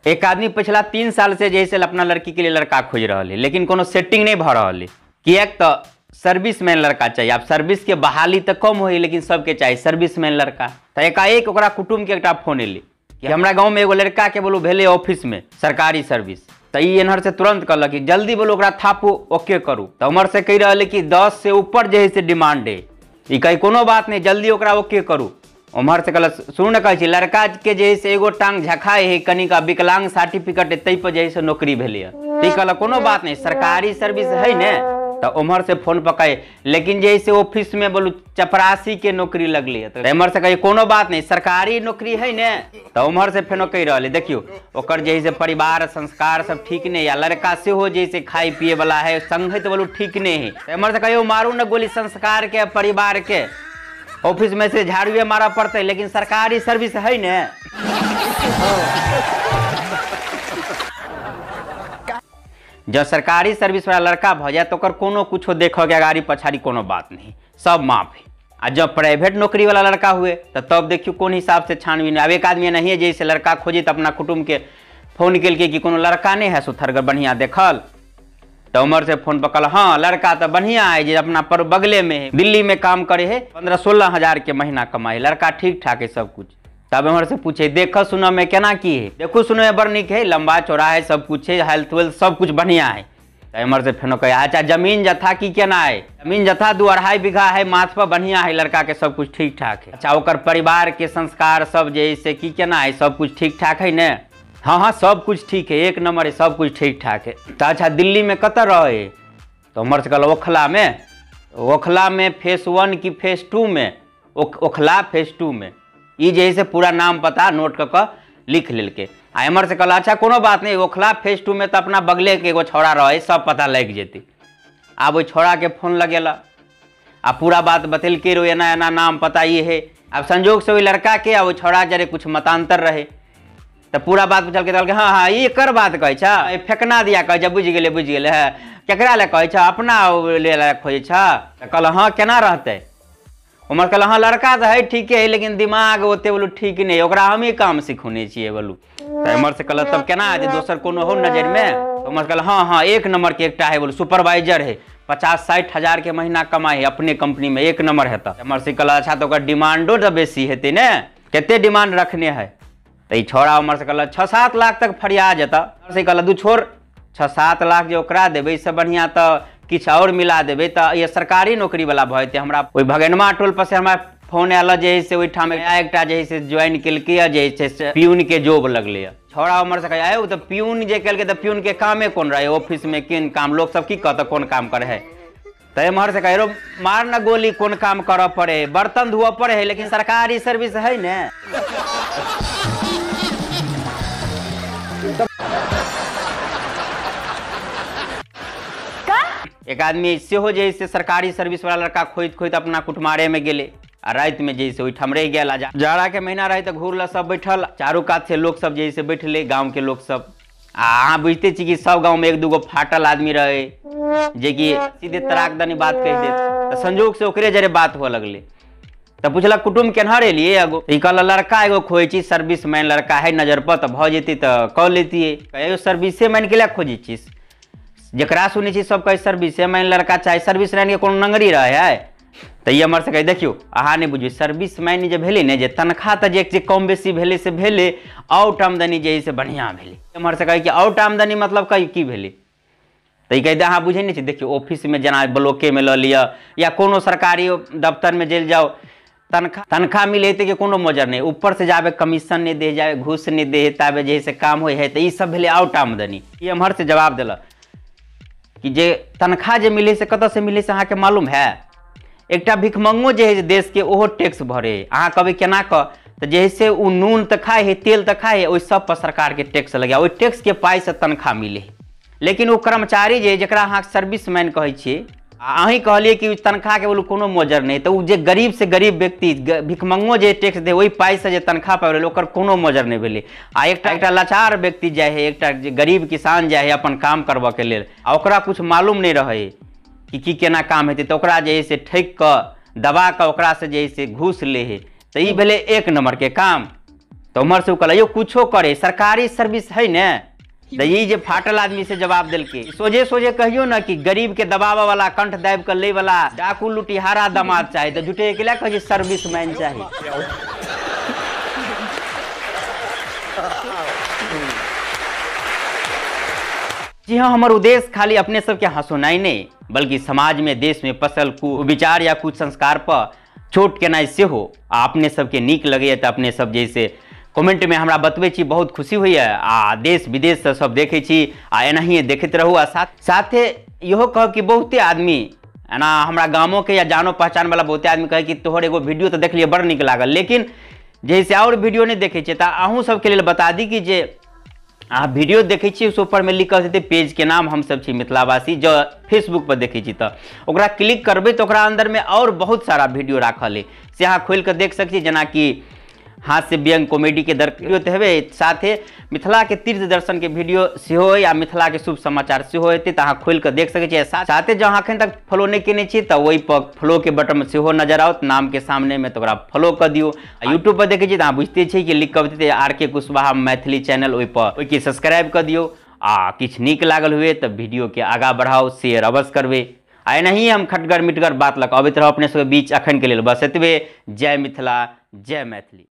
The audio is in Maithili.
एक आदमी पिछला 3 साल से जैसे अपना लड़की के लिए लड़का खोज रहल है, लेकिन कोनो सेटिंग नहीं भऽ रहल है। किएक तऽ सर्विसमैन लड़का चाहिए। आब सर्विस के बहाली तऽ कम होई, लेकिन सबके चाहिए सर्विसमैन लड़का। तऽ एकाएक ओकरा कुटुम्ब के एकटा फोन एलै कि हमरा गाँव में एगो लड़का के बोलू भेलै ऑफिस में सरकारी सर्विस। तऽ ई एन्हर से तुरंत कहलक कि जल्दी बोलू ओकरा थापू ओके करू। तऽ उम्हर से कहि रहल है कि 10 से ऊपर जे है से डिमांड है। ई कही कोनो बात नहीं, जल्दी ओकरा ओके करू। उम्हर से कहलक सुनू ने, कहै छी लड़का के जे है से एगो टांग झखाइ है, कनिका विकलांग सर्टिफिकेट है, ताहि पर जे है से नौकरी भेलै। तऽ ई कहलक कोनो बात नहीं, सरकारी सर्विस है ने। तऽ उम्हर से फोन पकाए, लेकिन जे है से ऑफिस में बोलू चपरासी के नौकरी लगली है। तऽ एम्हर से कही कोनो बात नहीं, सरकारी नौकरी है ने। तऽ उम्हर से फेनो कहि रहल है देखियौ ओकर जे है से परिवार संस्कार सब ठीक नहीं, या लड़का सेहो जे है से खाइ पिए वाला है, संगे तऽ बोलू ठीक नहीं है। तऽ एम्हर से कहियो मारू ने गोली संस्कार के परिवार के, ऑफिस में से झाड़ुए मारऽ पड़तै, लेकिन सरकारी सर्विस है ने। जब सरकारी सर्विस वाला लड़का भऽ जाए तो ओकर कोनो कुछो देखऽ के अगाड़ी पछाड़ी कोनो बात नहीं, सब माफ है। आ जब प्राइवेट नौकरी वाला लड़का हुए तो तब देखियो कोन हिसाब से छानबीन। आब एक आदमी नहीं जैसे लड़का खोजे तो अपना कुटुम्ब के फोन केलकै कि कोनो लड़का नहीं है सुथरगर बढ़िया देखल। तो उम्हर से फोन पर कहल हाँ लड़का तो बढ़िया है, जे अपना पर बगले में है, दिल्ली में काम करे है, 15-16 हजार के महीना कमाए, लड़का ठीक ठाक है सब कुछ। तब एम्हर से पूछे देख सुनऽ में केना की है, देखो सुनऽ में बड़ नीक है, लंबा चौड़ा है, सब कुछ है, हेल्थ वेल्थ सब कुछ बढ़िया है। तो एम्हर से फेनो कहे अच्छा जमीन जथा की केना है, जमीन जथा 2-2.5 बीघा है, माथ पर बढ़िया है, लड़का के सब कुछ ठीक ठाक है। अच्छा ओकर परिवार के संस्कार सब जे से की केना है, सब कुछ ठीक ठाक है ने? हाँ हाँ सब कुछ ठीक है, एक नंबर है, सब कुछ ठीक ठाक है। तो अच्छा दिल्ली में कतऽ रहे? तो उम्हर से कहल ओखला में, ओखला में फेस 1 की फेस 2 में, ओखला फेस 2 में। ई जे है से पूरा नाम पता नोट कऽ कऽ लिख लेलकै। आ एम्हर से कहल अच्छा कोनो बात नहीं, ओखला फेस 2 में तऽ अपना बगले के एगो छौड़ा रहे, सब पता लागि जेतै। आब ओहि छौड़ा के फोन लगेलक आ पूरा बात बतेलकै रो एना एना नाम पता ई है। आब संजोग से ओहि लड़का के आ ओहि छौड़ा जरे कुछ मतान्तर रहे, तऽ पूरा बात पुछलकै, कहलकै हाँ हाँ ई एकर बात कहै छ, फेकना दिया कहै छ, बुझि गेलै बुझि गेलै, हँ केकरा लए कहै छ, अपना ले खोजै छ। तऽ कहल हाँ केना रहतै? उम्हर कहल हाँ लड़का तऽ है ठीके है, लेकिन दिमाग ओते बोलू ठीक नहीं, ओकरा हमही काम सिखौने छियै बोलू। तऽ एम्हर से कहल तब केना हेतै, दोसर कोनो हो नजरिमे? तऽ उम्हर कहल हाँ हाँ एक नंबर के एकटा है बोलू, सुपरवाइजर है, 50-60 हजार के महीना कमाइ है अपने कंपनी में, एक नंबर हेतै। एम्हर से कहल अच्छा तऽ ओकर डिमांडो तऽ बेसी हेतै ने, कते डिमांड रखने है? तऽ ई छौड़ा उम्हर से कहल 6-7 लाख तक फरिया जेतऽ। से कहल दू छोड़, 6-7 लाख जे ओकरा देबै से बढ़िआँ तऽ किछु आओर मिला देबै, तऽ ये सरकारी नौकरी वाला भऽ जेतै। हमरा ओहि भगेनमा टोल पर से हमरा फोन आयल जे है से ओहिठाम एकटा जे है से ज्वाइन केलकै, जे है से प्यून के जॉब लगलै। छौड़ा उम्हर से कहै आयो तऽ प्यून जे केलकै तऽ प्यून के कामे कोन रहै, ऑफिस में कोन काम, लोक सब की कहतै कोन काम करै है। तऽ एम्हर से कहै रो मार न गोली, कोन काम करऽ पड़े, बर्तन धोअ पड़े है, लेकिन सरकारी सर्विस है ने। एक आदमी सेहो जे है से सरकारी सर्विस वाला लड़का खोजैत खोजैत अपना कुटमारे में गेलै आ राति में जे है से ओहिठाम रहि गेल। आ जाड़ा के महीना रहै तऽ घूर लए सब बैठल, चारू कात से लोक सब जे है से बैठलै, गाँव के लोक सब। आ अहाँ बुझिते छी कि सब गाँव में 1-2 गो फाटल आदमी रहै जेकि सीधे तराक दनी बात कहि देत। तऽ संजोग से ओकरे जरे बात हुअ लगलै। तऽ पुछलक कुटुम्ब केन्हर एलियै? एगो ई कहलक लड़का एगो खोजै छी, सर्विस मैन लड़का है नजर पर, तऽ भऽ जेतै तऽ कऽ लेतियै। कहियो सर्विसे मैन के लए खोजै छी? जकरा सुनै छी सब कहै सर्विसे मैन लड़का चाही, सर्विस मैन के कोनो नंगरी रहै है? तऽ ई एम्हर से कहै देखियौ अहाँ नहि बुझियौ, सर्विस मैन जे भेलै ने, जे तनख्वाह तऽ जे कम बेसी भेलै से भेलै, आउट आमदनी जे है से बढ़िआँ भेलै। एम्हर से कहै कि आउट आमदनी मतलब कहै की भेलै? तऽ ई कहै अहाँ बुझै नहि छी, देखियौ ऑफिसमे जेना ब्लॉकेमे लऽ लिअ या कोनो सरकारी दफ्तरमे चलि जाउ, तनख्वाह मिले के कोनो मजर नहीं, ऊपर से जाबे कमीशन नहीं दे, जाबे घूस नहीं दे, ताबे जे है से काम होइ है। तऽ ई सब भेलै आउट आमदनी। ई एम्हर से जवाब देलक कि जे तनख्वाह जे मिले से कतऽ से मिले से अहाँके मालूम है? एकटा भिखमंगो जे है देश के ओहो टैक्स भरे, अहाँ कहबै केना कऽ? तऽ जे है से ओ नून तऽ खाइ है, तेल तऽ खाइ है, ओहि सब पर सरकार के टैक्स लगे, ओहि टैक्स के पाइ से तनख्वाह मिले है। लेकिन ओ कर्मचारी जे जकरा अहाँ सर्विसमैन कहै छियै, आ अहीं कहलियै कि तनख्वाह के बोलू कोनो मोजर नहि, तऽ ओ जे गरीब से गरीब व्यक्ति भिखमंगो जे टैक्स दे ओहि पाइसँ जे तनख्वाह पाबि रहलै ओकर कोनो मोजर नहि भेलै। आ एकटा एकटा लाचार व्यक्ति जाइ है, एकटा जे गरीब किसान जाइ है अपन काम करबऽ के लेल, आ ओकरा कुछ मालूम नहि रहै कि की केना काम हेतै, तऽ ओकरा जे है से ठकि कऽ दबा कऽ ओकरासँ जे है से घूस लै है। तऽ ई भेलै एक नंबर के काम। तऽ उम्हरसँ ओ कहलक यौ कुछो करे सरकारी सर्विस है ने। तऽ ई जे फाटल आदमी से जवाब देलकै, सोझे सोझे कहियो ने कि गरीब के दबाबऽ वाला, कंठ दाबि कऽ लै वाला, डाकू लुटिहारा दामाद चाही, तऽ झूठे के लए कहै छै सर्विस मैन चाही। जी हाँ, हमर उद्देश्य खाली अपने सबके हंसोनाइ नहि, बल्कि समाज में देश में पसल कुविचार या कुसंस्कार पर चोट केनाइ सेहो। आ अपने सबके नीक लगैए तऽ अपने सब जैसे कमेंट में हमरा बतबै छी, बहुत खुशी होइए। आ देश विदेशसँ सब देखै छी आ एनाहिए देखैत रहू। आ साथे इहो कहब कि बहुते आदमी एना हमरा गामोके या जानो पहचान वाला बहुते आदमी कहै कि तोहर एगो वीडियो तऽ देखलियै बड़ नीक लागल, लेकिन जैसे आओर वीडियो नहि देखै छियै। तऽ अहूँ सबके लेल बता दी कि जे अहाँ वीडियो देखै छियै उस ऊपरमे लिखल हेतै पेज के नाम, हमसब छी मिथिलावासी। जँ फेसबुक पर देखै छी तऽ ओकरा क्लिक करबै तऽ ओकरा अन्दरमे आओर बहुत सारा वीडियो राखल अइ, से अहाँ खोलि कऽ देख सकै छी। जेनाकि हास्य व्यंग कॉमेडी के वीडियो तऽ हेबै, साथे मिथिला के तीर्थ दर्शन के वीडियो सेहो अइ आ मिथिला के शुभ समाचार सेहो हेतै, तऽ अहाँ खोलि कऽ देख सकै छी। साथे जँ अहाँ एखन तक फॉलो नहि केने छी तऽ ओहि पर फॉलो के बटन सेहो नजर आओत नाम के सामने में, तऽ ओकरा फॉलो कऽ दियौ। आ यूट्यूब पर देखै छी तऽ अहाँ बुझिते छी कि लिख कऽ देतै आर के कुशवाहा मैथिली चैनल, ओहि पर ओहिके सब्सक्राइब कऽ दियौ। आ किछु नीक लागल हुए तऽ वीडियो के आगाँ बढ़ाउ, शेयर अवश्य करबै। आ एनाहिए हम खटगर मिटगर बात लऽ कऽ अबैत रहब अपने सबके बीच। अखन के लेल बस एतबे। जय मिथिला, जय मैथिली।